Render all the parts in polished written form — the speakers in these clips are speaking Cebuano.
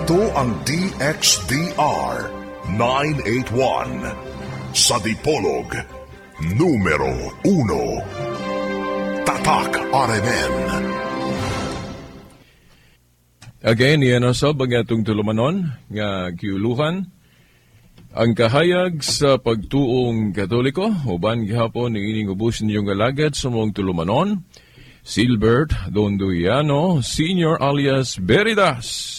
Ito ang DXDR 981 sa Dipolog, numero 1. Tatak RMN. Again, iyan ang sab ang atong tulumanon nga giuluhan ang kahayag sa pagtuong Katoliko. Uban gihapon ni ining ubos ninyong alagad sa mong tulumanon, Silbert Donduiano Senior alias Veritas.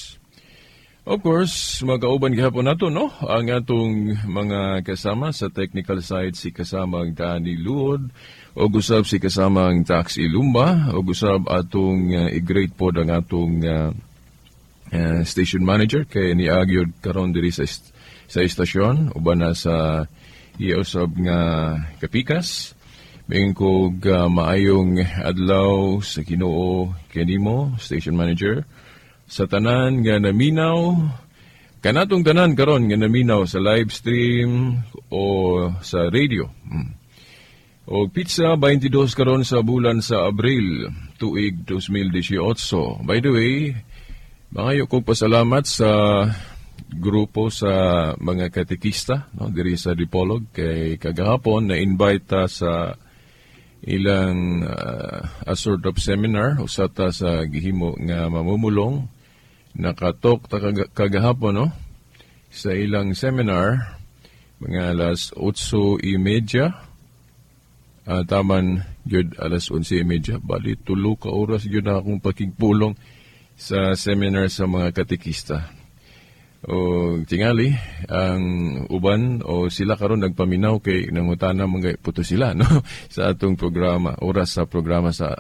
Of course, magkauban gihapon nato, no, ang atong mga kasama sa technical side, si kasamang Danny Luod, o usab si kasamang Tax Ilumba, o usab atong i-greet po ang atong station manager kay niagyod karon diri sa istasyon uban na sa iya usab nga kapikas. Miingon kog maayong adlaw sa Ginoo kanimo, station manager, sa tanan nga naminaw, kanatong tanan karon nga naminaw sa live stream o sa radio. O petsa 22 karon sa bulan sa Abril, tuig 2018. By the way, mangayo kog pasalamat sa grupo sa mga katekista, no, diri sa Dipolog kay kagahapon na invite ta sa ilang a sort of seminar. Usa ta sa gihimo nga mamumulong, nakatok ta kagahapon, no, sa ilang seminar mga alas 8:30, taman gyud alas 11:30. Bali 3 ka oras gyud na akong pakigpulong sa seminar sa mga katekista. O tingali ang uban o sila karon nagpaminaw kay nangutana mga puto sila, no, sa atong programa, oras sa programa sa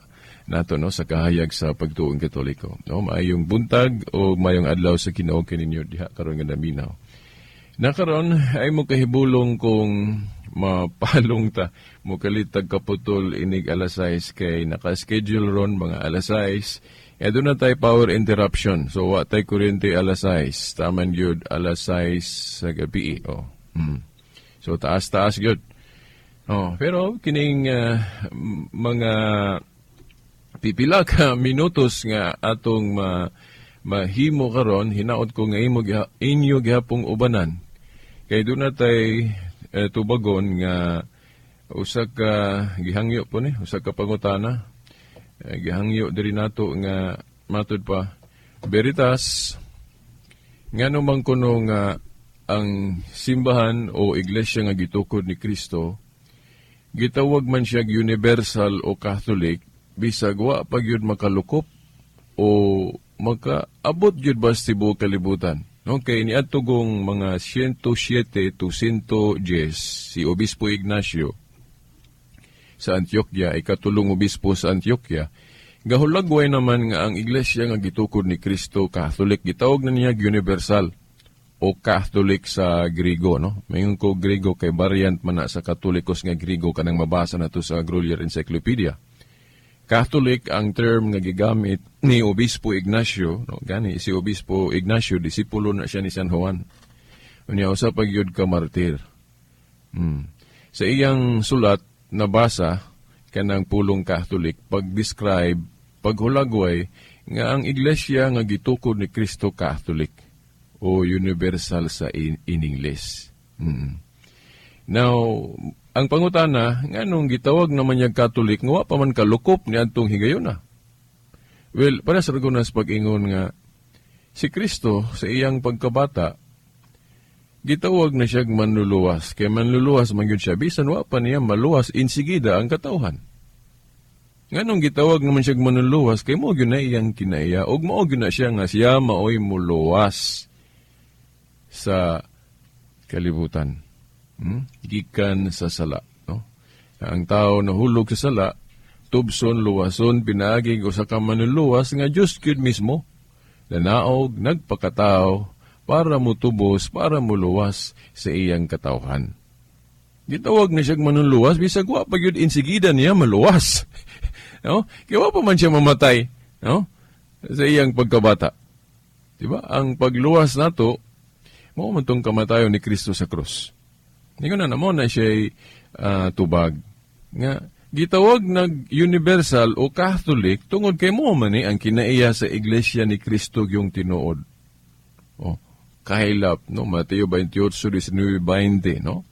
nato, no, sa kahayag sa pagtuong Katoliko, no. Maayong buntag o maayong adlaw sa Ginoo kininyo diha karon nga naminaw. Na karon ay mo kahibulong kung mapalong ta mo kalitag kaputol inig alas 6 kay naka-schedule ron mga alas 6. Eh, doon na tayo power interruption. So, wa tay kuryente alas 6. Taman gyud alas 6 sa gabi. Oh. So, taas-taas gyud. Oh, pero kining mga pipila ka minutos nga atong mahimo karon, hinaot ko nga imo inyo gihapong ubanan. Kay doon na tay tubagon nga usa ka gihangyo po ni, usa ka pangutana. Gihangyo diri nato nga matud pa, Veritas, ngano man kuno nga ang simbahan o iglesia nga gitukod ni Kristo gitawag man siya universal o Catholic bisag wa pa gyud makalukop o makaabot gyud ba sa tibuok kalibutan, no? Kay niadto gong mga 107 to 110 si Obispo Ignacio sa Antioquia, ikatulong obispo sa Antioquia, gahulagway naman nga ang iglesia nga gitukod ni Kristo Catholic, gitawag na niya universal o Catholic sa Grigo, no? Mayon ko Grigo kay variant man na sa Katolikos nga Grigo kanang mabasa na to sa Grolier Encyclopedia. Catholic ang term nga gigamit ni Obispo Ignacio, no? Gani si Obispo Ignacio, disipulo na siya ni San Juan. Unya usa pa gyud ka martir. Sa iyang sulat nabasa kanang pulong Catholic pag-describe, paghulagway nga ang iglesia nga gitukod ni Kristo Catholic o universal sa in English. Now, ang pangutana, nganong gitawag naman niya Catholic nga wa pa man kalukop ni adtong higayuna? Well, para sa ragunas pag-ingon nga si Kristo sa iyang pagkabata gitawag na siya manluluwas. Kay manluluwas man gyud siya, bisan wa pa niya maluwas insigida ang katawhan. Nganong gitawag naman siya manluluwas? Kay mo gyud na iyang kinaiya ug mao gyud na siya nga siya maoy muluwas sa kalibutan. Gikan sa sala, no? Ang tao nahulog sa sala, tubson, luwason, pinaagi usa ka manluluwas nga Dios gyud mismo. Nanaog, nagpakatao para mutubos, para muluwas sa iyang katawhan. Gitawag na siyang manluluwas, bisag wa pa gyud insigida niya maluwas, no? Kaya wa pa man siya mamatay, no, sa iyang pagkabata. Diba? Ang pagluwas nato, mao man tong kamatayon ni Kristo sa krus. Hindi ko na mo na siya tubag. Nga, gitawag nag universal o Catholic tungod kay mo man ni ang kinaiya sa Iglesia ni Kristo yung tinuod. Oh, kahilap, no? Mateo 28, 19, 20, no?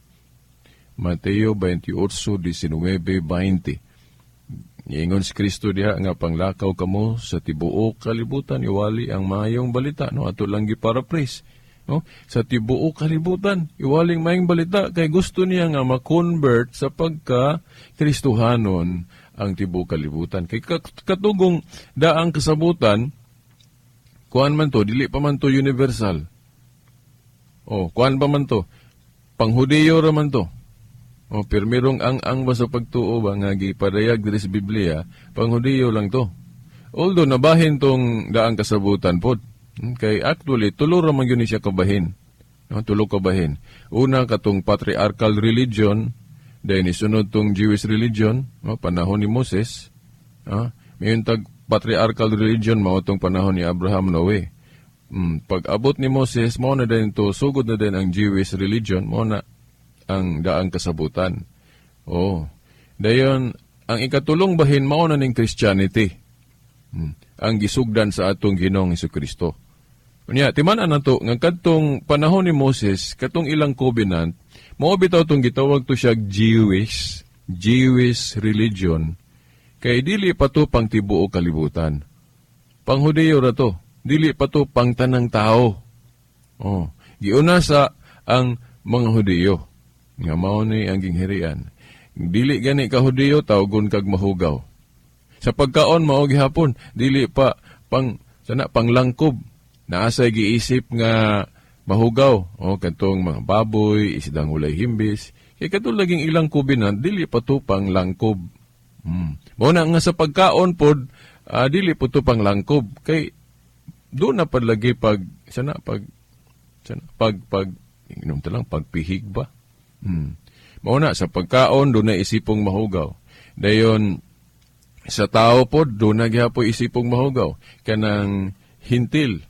Mateo 28, 19, 20. Niingon si Kristo diha nga panglakaw kamo sa tibuok kalibutan, iwali ang maayong balita, no? Ato lang gi-paraphrase, no? Sa tibuok kalibutan, iwaling maayong balita kay gusto niya nga ma-convert sa pagka Kristohanon ang tibuok kalibutan. Kay katugong daang kasabutan, kuan man to, dili pa man to universal. Oh, kuan pa man to, panghudiyo ra man to. O, pirmirong ang ba sa pagtuo ba nga gipadayag diri sa Biblia, panghudiyo lang to. Although nabahin tong daang kasabutan pod. Kay actually tulo ra man gyud ni siya kabahin. No, tulo kabahin. Una, katong patriarchal religion, then isunod tong Jewish religion, no, panahon ni Moses. Ah, mayon tag patriarchal religion mao tong panahon ni Abraham, Noe. Pag abot ni Moses, mao na din to, sugod na din ang Jewish religion, mao na ang daang kasabutan. Oh. Dayon, ang ikatulong bahin mao na ning Christianity. Ang gisugdan sa atong Ginoong Kristo. Unya, timan-an nato nga kadtong panahon ni Moses, katong ilang covenant, mao bitaw tong gitawag to siya Jewish religion. Kay dili pa to pang tibuok kalibutan. Panghudiyo ra to. Dili pa to pang tanang tao. Oh, giuna sa ang mga Hudiyo nga mao ni ang ginghirian. Dili gani ka Hudiyo, tawgon kag mahugaw. Sa pagkaon mao gihapon, dili pa pang sana panglangkob. Naasay giisip nga mahugaw o katong mga baboy, isdang walay himbis. Kay katong laging ilang covenant, dili pa to panglangkob. Mao na nga sa pagkaon pod, dili po to panglangkob kay doon na pad lagi pag sana pag pag inom ta lang pagpihig ba. Mao na sa pagkaon doon na isipong mahugaw. Dayon sa tao pod doon na gihapon isipong mahugaw kanang hintil.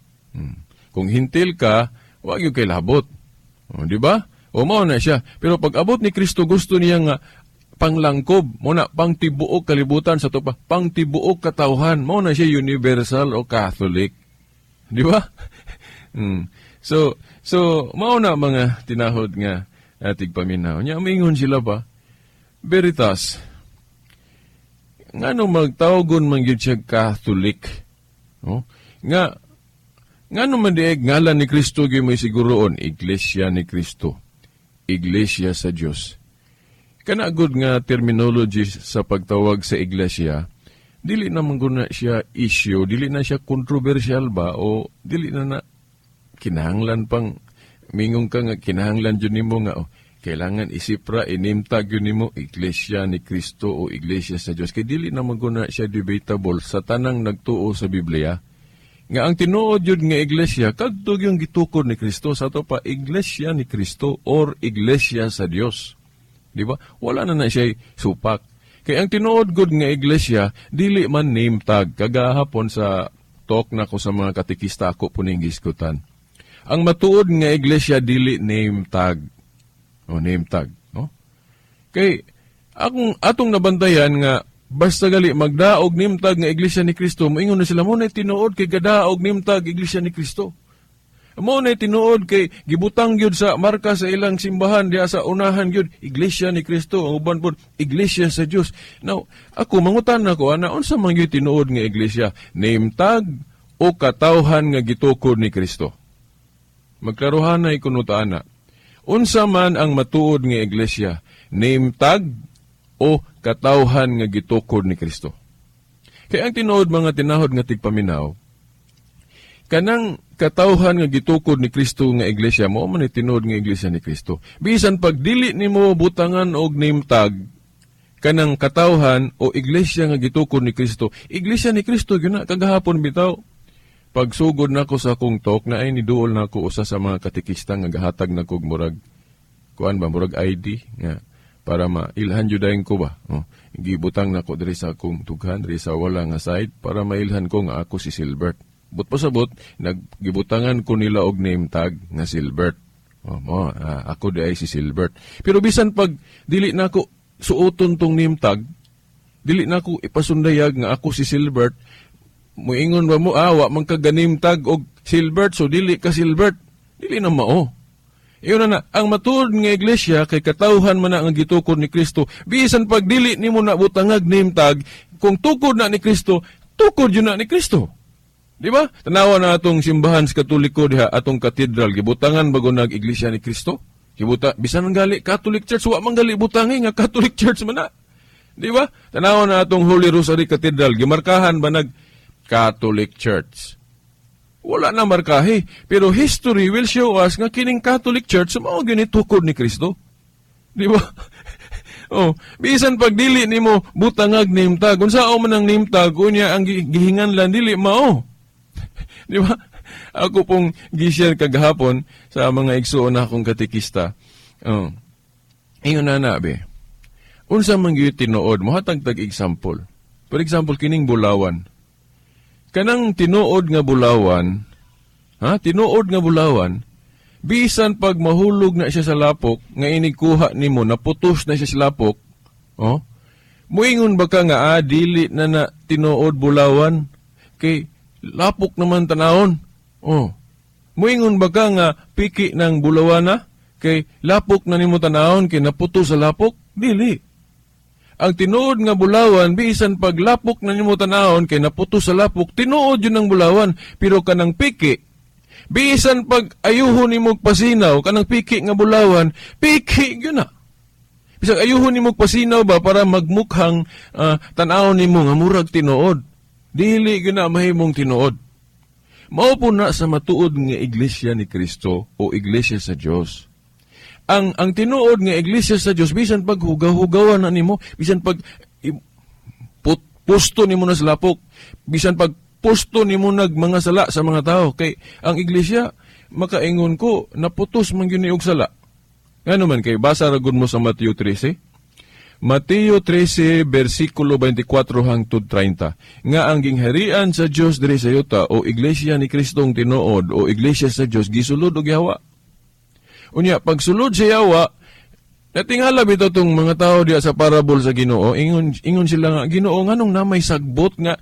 Kung hintil ka, wag gyud kay labot. O, di ba? O mao na siya. Pero pag abot ni Kristo, gusto niya nga panglangkob, mo na pangtibuok kalibutan sa to pa, pangtibuok katawhan, mao na siya universal o Catholic. Di ba? So mao na mga tinahod nga tigpaminaw. Nya mingon sila ba? Veritas. Ngano magtawgon man gyud siya Catholic? No? Nga ngano man diay ngalan ni Kristo gyud may siguroon, Iglesia ni Kristo. Iglesia sa Dios. Kana gud nga terminology sa pagtawag sa iglesia, dili na man gud na siya issue, dili na siya controversial ba o dili na na kinahanglan pang mingong ka nga kinahanglan jud nimo nga oh, kailangan isipra i-name tag yun nimo Iglesia ni Kristo o Iglesia sa Dios, kay dili na man gud na siya debatable sa tanang nagtuo sa Biblia nga ang tinuod yun nga iglesia kadto yung gitukod ni Kristo sa ato pa, Iglesia ni Kristo or Iglesia sa Dios, di ba? Wala na na siya supak kay ang tinuod gud nga iglesia dili man name tag. Kagahapon sa talk na ko sa mga katikista, ako po ning giskutan ang matuod nga iglesia dili name tag o name tag, no? Kay akong atong nabantayan nga basta gali magdaog name tag nga Iglesia ni Kristo, moingon na sila mo na tinuod kay gadaog name tag Iglesia ni Kristo. Mo na tinuod kay gibutang gyud sa marka sa ilang simbahan diha sa unahan gyud, Iglesia ni Kristo, ang uban pod Iglesia sa Dios. Now, ako mangutan nako ana, unsa man gyud tinuod nga iglesia, name tag o katawhan nga gitukod ni Kristo? Magklaruhan na kuno ta ana. Unsa man ang matuod nga iglesia, name tag o katawhan nga gitukod ni Kristo? Kay ang tinuod, mga tinahod nga tigpaminaw, kanang katawhan nga gitukod ni Kristo nga iglesia mo man ni tinuod nga iglesia ni Kristo. Bisan pag dili nimo butangan og name tag kanang katawhan o iglesia nga gitukod ni Kristo, iglesia ni Kristo gyud na. Kagahapon bitaw, pagsugod nako sa akong talk na ay niduol nako usa sa mga katikista nga gahatag na kog murag kuan ba, murag ID nga para mailhan jud dayon ko ba. Oh, gibutang nako diri sa akong tughan, diri sa wala nga side, para mailhan ko nga ako si Silbert. But pasabot, naggibutangan ko nila og name tag nga Silbert. Oh, mo, ako di ay si Silbert. Pero bisan pag dili nako suoton tong name tag, dili nako ipasundayag nga ako si Silbert. Muingon ba mo, ah, wa man ka ga-name tag og Silbert, so dili ka Silbert? Dili na mao. Iyon na na, ang matuod nga iglesia kay katawhan man na ang gitukod ni Kristo. Bisan pag dili nimo na butangag name tag, kung tukod na ni Kristo, tukod yun na ni Kristo. Di ba? Tanawa na atong simbahan sa Katoliko diha, atong katedral, gibutangan bago nag Iglesia ni Kristo. Gibuta, bisan man gali Catholic Church, wa man gali butangi nga Catholic Church man na. Di ba? Tanawa na atong Holy Rosary Cathedral, gimarkahan ba nag Catholic Church? Wala na markahe. Pero history will show us nga kining Catholic Church mao gyud tukod ni Kristo. Di ba? Oh, bisan pag dili nimo butangag name tag, unsa man ang name tag, unya ang gihinganlan dili mao. Di ba? Ako pong gi-share kagahapon sa mga igsuon na akong katekista. Oh. Ingon na na, be. Unsa man gyud tinuod, mohatag tag example. For example, kining bulawan. Kanang tinuod nga bulawan, ha? Tinuod nga bulawan, bisan pag mahulog na siya sa lapok, nga inigkuha nimo, naputos na siya sa lapok, oh, muingon ba ka nga, ah, dili na na tinuod bulawan, kay lapok naman tanawon? Oh. Muingon ba ka nga piki ng bulawan na, kay lapok na nimo tanawon, kay naputos sa lapok? Dili. Ang tinuod nga bulawan, bisan pag lapok na nimo tanawon, kay naputos sa lapok, tinuod yun ang bulawan. Pero kanang piki, bisan pag ayuho nimo pasinaw, kanang piki nga bulawan, piki yun na. Bisan ayuho nimo pasinaw ba para magmukhang tan-awon nimo nga murag tinuod. Dili gyud na mahimong tinuod. Mao po na sa matuod nga Iglesia ni Kristo o Iglesia sa Dios. Ang tinuod nga Iglesia sa Dios, bisan pag hugaw-hugawan na nimo, bisan pag pusto nimo na sa lapok, bisan pag pusto nimo nag mga sala sa mga tao, kay ang iglesia, makaingon ko, naputos man gyud ni og sala. Ngano man kay basa ra gud mo sa Mateo 13. Mateo 13 versikulo 24 hangtod 30 nga ang gingharian sa Dios diri sa yuta o Iglesia ni Kristong tinuod o Iglesia sa Dios gisulod og yawa. Unya pagsulod sa yawa, natingala bitaw tong mga tao diya sa parabol sa Ginoo, ingon ingon sila nga, "Ginoo, nganong namay sagbot nga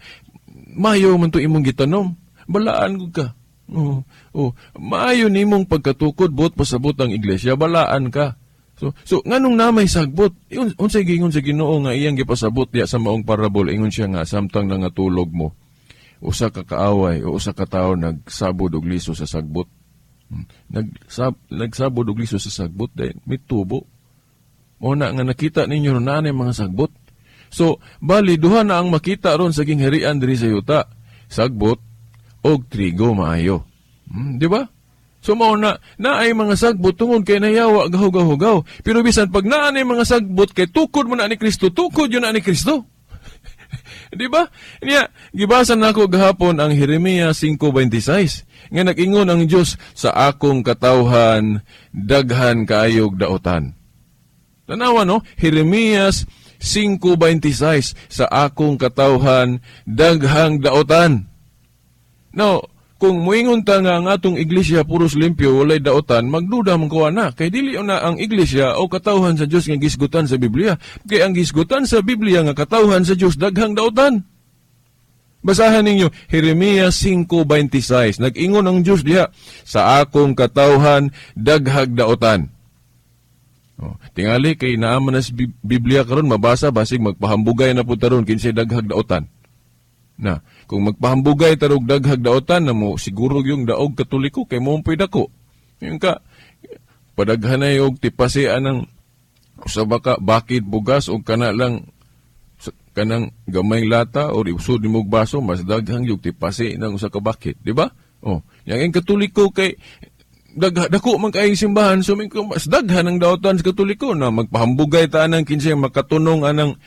mayo man to imong gitanom? Balaan gud ka." Oh, maayo nimong pagkatukod, buot pasabot ang iglesia, balaan ka. So nganong namay sagbot? Ingon, unsay giingon sa Ginoo nga iyang gipasabot diya sa maong parabol? Ingon siya nga samtang nangatulog mo, usa ka kaaway o usa ka tawo nagsabod og liso sa sagbot. Nagsabod og liso sa sagbot dahil may tubo. Mao na nga nakita ninyo na ang mga sagbot. So, bali duha na ang makita ron sa gingharian diri sa yuta. Sagbot og trigo maayo. Di ba? So mao na naay mga sagbot tungod kay nayawa gahugaw-hugaw. Pero bisan pag naa nay mga sagbot kay tukod mo na ni Kristo, tukod yun na ni Kristo. Di ba? Niya, gibasa nako gahapon ang Jeremias 5:26 nga nag-ingon ang Dios, "Sa akong katawhan daghan kaayog daotan." Tanawa, no? Jeremias 5:26, "Sa akong katawhan daghang daotan." Now, kung muingon ta nga ang atong iglesia puros limpyo, walay daotan, magduda man ko na. Kay dili na ang iglesia o katawhan sa Dios nga gisgutan sa Biblia. Kay ang gisgutan sa Biblia nga katawhan sa Dios, daghang daotan. Basahan ninyo, Jeremias 5:26. Nag-ingon ang Dios diha, "Sa akong katawhan, daghag daotan." Oh, tingali kay naaman na sa Biblia karon mabasa, basig magpahambugay na po taron kinsay daghag daotan. Na, kung magpahambugay tarog daghag daotan na mo siguro yung daog Katoliko kay mo po'y dako. Yung ka padaghanay og tipasi anang usa ba ka bakid bugas og kana lang kanang gamay lata or isud nimo og baso, mas daghang yung tipasi ng usa ka bakid, di ba? Oh, yang ang Katoliko kay dako man kayong simbahan, so mas daghan ang daotan sa Katoliko na magpahambugay ta anang kinsay makatunong anang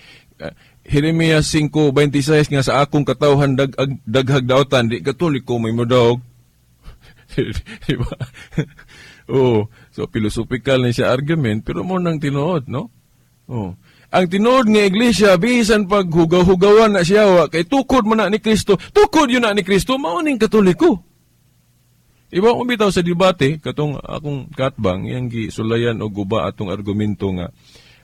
Jeremias 5:26 nga sa akong katawhan daghag daotan, di Katoliko may modaog. Di ba? Oh, so philosophical na siya argument, pero mo nang tinuod, no? Oh. Ang tinuod nga iglesia, bisan pag hugaw-hugawan na siya, wa, kay tukod man na ni Kristo, tukod yun na ni Kristo, mao ning Katoliko. Iba kung bitaw sa debate, katong akong katbang, yang gisulayan o guba atong argumento nga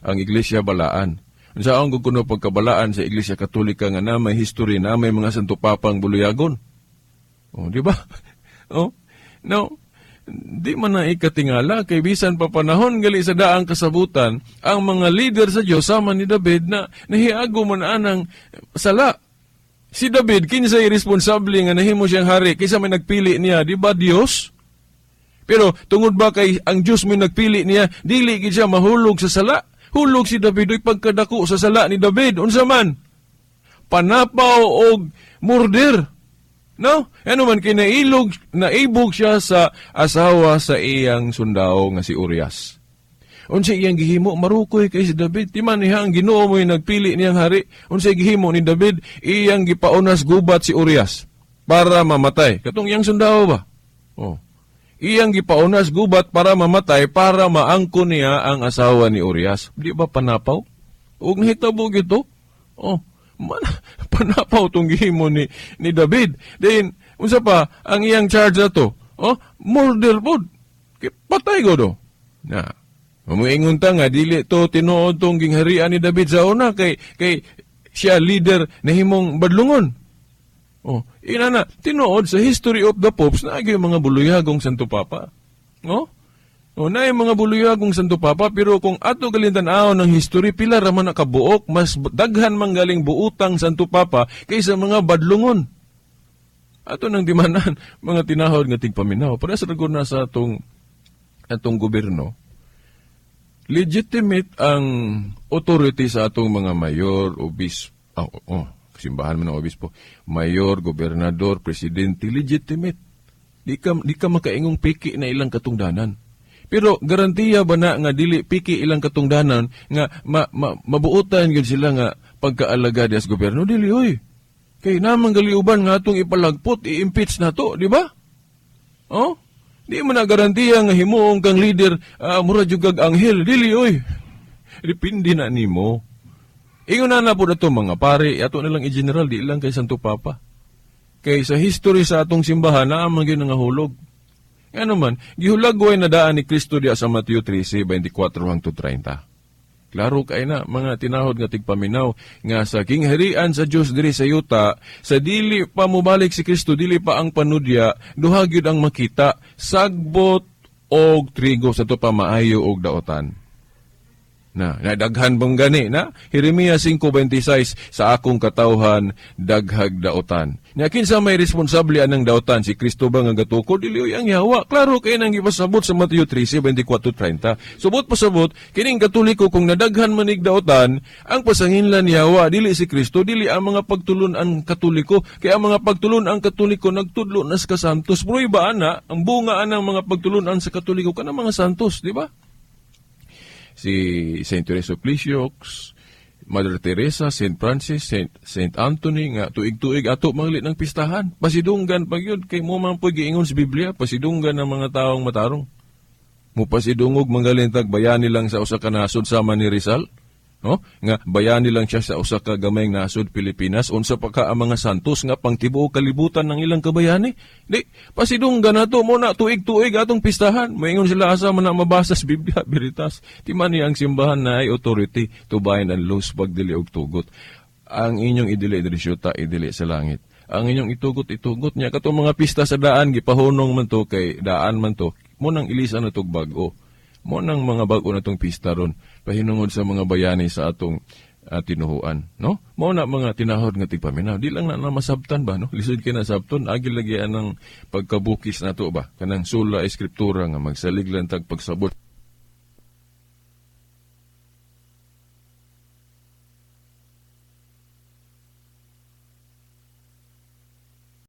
ang iglesia balaan. Unsaon gud kuno pagkabalaan sa Iglesia Katolika nga na may history na may mga Santo Papang buluyagon? Oh, di ba? Oh. No. Di man na ikatingala kay bisan pa panahon gali sa daang kasabutan, ang mga leader sa Dios sama ni David na nahiago man anang sala. Si David, kinsay responsable nga nahimo siyang hari kaysa may nagpili niya, di ba Dios? Pero tungod ba kay ang Dios may nagpili niya, dili gid siya mahulog sa sala? Hulog si David oy, pagkadako sa sala ni David, unsa man? Panapaw og murder. No? Ano man kinailog, naibog siya sa asawa sa iyang sundao nga si Urias. Unsa iyang gihimo, marukoy kay si David. Di man niya ang Ginoo mo'y nagpili niyang hari. Unsa gihimo ni David, iyang gipaunas gubat si Urias para mamatay. Katong iyang sundao ba? Oh. Iyang gipaunas gubat para mamatay para maangko niya ang asawa ni Urias. Di ba panapaw? Ug nahitabo gito. Oh, man, panapaw tong gihimo ni David. Then unsa pa ang iyang charge ato? Oh, murder pod. Patay ko do. Na. Muingon ta nga dili to tinuod tong gingharian ni David sa una kay siya leader nahimong badlungon. Oh, ina na tinuod sa history of the popes na yung mga buluyagong Santo Papa. No? O na yung mga buluyagong Santo Papa, pero kung ato galintan-aw ng history, pila ra man nakabuok, mas daghan man galing buutang Santo Papa kaysa mga badlungon. Ato nang dimanan mga tinahod nga tigpaminaw. Para sa ragon na sa atong gobyerno, legitimate ang authority sa atong mga mayor, obispo, oh, simbahan man ang obispo, mayor, gobernador, presidente, legitimate. Di ka makaingong piki na ilang katungdanan. Pero garantiya ba na nga dili piki ilang katungdanan nga mabuotan gyud sila nga pagkaalagad as gobyerno? Dili oy. Kay namang galiuban nga atong ipalagpot, i-impeach na to, di ba? Oh? Di mo na garantiya nga himuong kang leader, mura jud kag anghel, dili oy. Depende na nimo. Ingon na na po na to mga pare, ato na lang i-general, di lang kay Santo Papa. Kay sa history sa atong simbahan, naa man gyud nga hulog. Ngano man, gihulagway na daan ni Kristo diya sa Mateo 13:24 hangtod 30. Klaro kay na, mga tinahod nga tigpaminaw, nga sa kingharian sa Dios diri sa yuta, sa dili pa mobalik si Kristo, dili pa ang panudya, duha gyud ang makita, sagbot og trigo sa to pa maayo og daotan. Na, nadaghan bang gani na? Jeremias 5:26, sa akong katawhan daghag daotan. Nya kinsa may responsable anang daotan? Si Kristo ba nga gatukod? Dili oy, ang yawa. Klaro kay nang gipasabot sa Mateo 13:24-30. Subot pasabot kining Katoliko, kung nadaghan manig daotan, ang pasanginlan yawa, dili si Kristo, dili ang mga pagtulun-an Katoliko. Kay ang mga pagtulun-an Katoliko nagtudlo nas ka santos. Pero iba ana, ang bunga anang mga pagtulun-an sa Katoliko kanang mga santos, di ba? Si Saint Teresa of Lisieux, Mother Teresa, Saint Francis, Saint Anthony nga tuig-tuig ato manglit ng pistahan. Pasidunggan pag yun kay mo man po giingon sa Biblia, pasidunggan ng mga taong matarong. Mupasidungog manggalintag bayani lang sa usa ka nasod sama ni Rizal. No? Nga bayani lang siya sa usa ka gamayng nasod Pilipinas, unsa pa ka ang mga santos nga pangtibuok kalibutan ng ilang kabayani. Di pasidunggan nato mo na tuig-tuig atong pistahan. Moingon sila, asa man na mabasa sa Biblia, Veritas. Di man ni ang simbahan na ay authority to bind and loose pagdili og tugot. Ang inyong idili diri sa yuta, idili sa langit. Ang inyong itugot, itugot niya. Katong mga pista sa daan, gipahunong man to kay daan man to. Mo nang ilisan na tog bag-o. Mo nang mga bag-o na tong pista ron pahinungod sa mga bayani sa atong tinuhuan, no? Mao na mga tinahod nga tigpaminaw. Di lang na masabtan ba, no? Lisod kay nasabton, agi lagi anang pagkabukis nato ba kanang sola escriptura nga magsalig lang tag pagsabot.